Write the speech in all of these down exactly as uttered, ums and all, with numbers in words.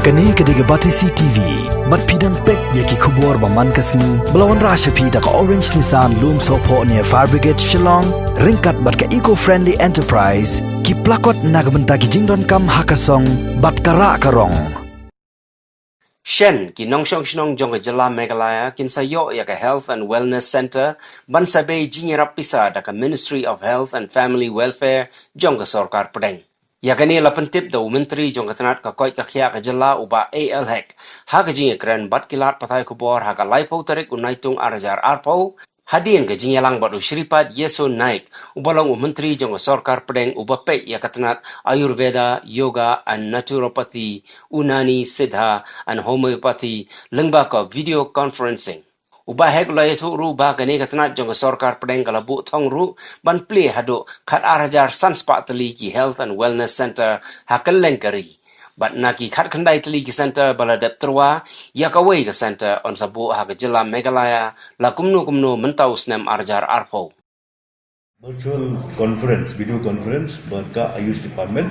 Kane ka dei ka Batesi T V. Bad phi dang peit ïa ki khubor ba man ka sngi ba la wanrah sha phi da ka Orange Nissan Lumsohphoh near Fire Brigade Shillong, ryngkat bad ka Eco Friendly Enterprise, ki plakot na ka bynta ki jingdonkam ha ka song bad ka rah ka rong. Shen, ki nongshong shnong jong ka jylla Meghalaya kin sa ïoh ïa ka Health and Wellness Center ban sa bei jingïarap pisa da ka Ministry of Health and Family Welfare jong ka sorkar pdeng. Ïa kane la pyntip da u Myntri jong ka tnat ka koit ka khiah ka jylla, u Bah A L Hek, ha ka jingïakren bad ki lad pathai khubor ha ka laiphew tarik u Naitung ar hajar arphew, hadien ka jingïalang bad u Shripad Yeso Naik, uba long u Myntri jong ka sorkar pdeng uba peit ïa ka tnat Ayurveda, Yoga and Naturopathy, Unani, Siddha and Homeopathy, lyngba ka video conferencing. U Bah Hek u la ïathuh ruh ba kane ka tnat jong ka sorkar pdeng ka la buh thong ruh ban plie haduh khat ar hajar san spah tylli ki Health and Wellness Center ha kylleng ka ri. Bad na ki khat khyndai tylli ki center ba la dep tyrwa, ïa kawei ka center yn sa buh ha ka jylla Meghalaya la kumno kumno mynta u snem ar hajar arphew. Virtual conference, video conference, bad ka Ayush Department.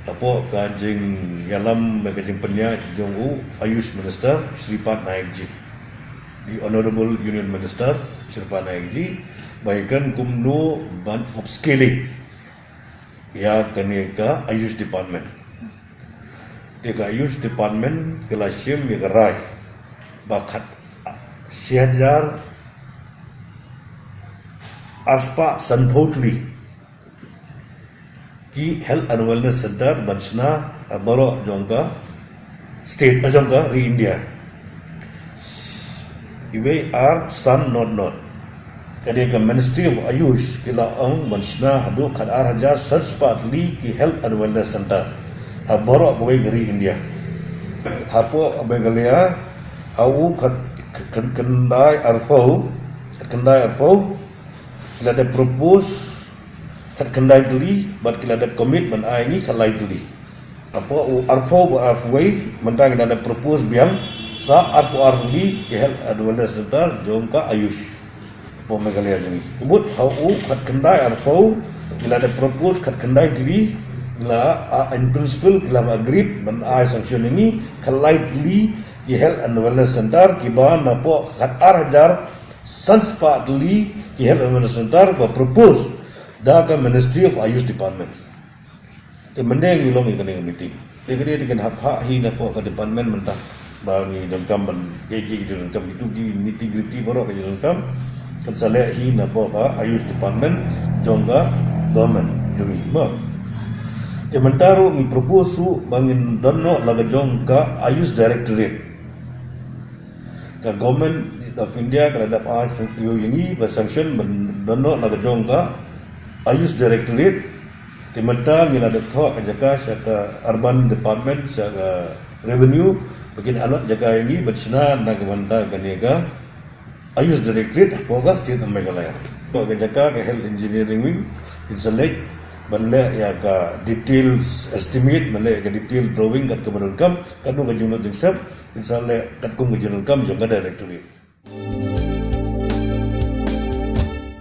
Hapoh ka jingïalam bad ka jingpynïaid jong u Ayush Minister, Shripad Naik ji. The Honorable Union Minister, Shripad Naik ji, ba ïakren kumno ban upskilling ïa kane ka Ayush Department. Te ka Ayush Department ka la shim ïa ka rai ba khat shi hajar ar spah sanphew tylli ki Health and Wellness Center ban shna ha baroh jong ka state, jong ka ri India. Iwei ar san not not. Ka dei ka Ministry of Ayush ki la ong ban shna haduh khat ar hajar san spah tylli ki Health and Wellness Center ha baroh kawei ka ri India. Hapoh Meghalaya, ha u khat khy-, khy-, khyndai arphew, khat khyndai arphew, ki la dep propose khat khyndai tylli, bad ki la dep commit ban ai ngi khat lai tylli. Hapoh u arphew bad arphew wei, mynta ngi la dep propose biang sa arphew ar tylli ki Health and Wellness Center jong ka Ayush hapoh Meghalaya jong ngi. Ka mut ha u khat khyndai arphew, ki la dep propose khat khyndai tylli, ki la, ah, in principle ki la ba agreed ban ai sanction ïa ngi khat lai tylli ki Health and Wellness Center, kiba napoh khat ar hajar san spah tylli ki Health and Wellness Center ba propose da ka Ministry of Ayush Department. Te mynne ngi long ïa kane ka meeting. Te ka dei te kan hap ha hi napoh ka department mynta ba ngi donkam ban, ki, ki, ki donkam, kitu ki nitty-gritty baroh ki donkam kan sa leh hi napoh ka Ayush Department jong ka government jong ngi, mo. Te mynta ruh ngi propose ruh ba ngin don noh la ka jong ka Ayush Directorate. Ka Government of India ka la dep ai ïa ngi ba sanction ban don noh la ka jong ka Ayush Directorate. Te mynta ngi la dep thoh ka jaka sha ka Urban Department, sha ka Revenue, ba kin allot jaka ïa ngi ban shna na ka bynta kane ka Ayush Directorate hapoh ka State of Meghalaya. Ka jaka ka Health Engineering Wing kin sa leit ban leh ïa ka details estimate, ban leh ïa ka detail drawing katkum ba donkam, katno ka jinglut jingsep, kin sa leh katkum ka jingdonkam jong ka Directorate.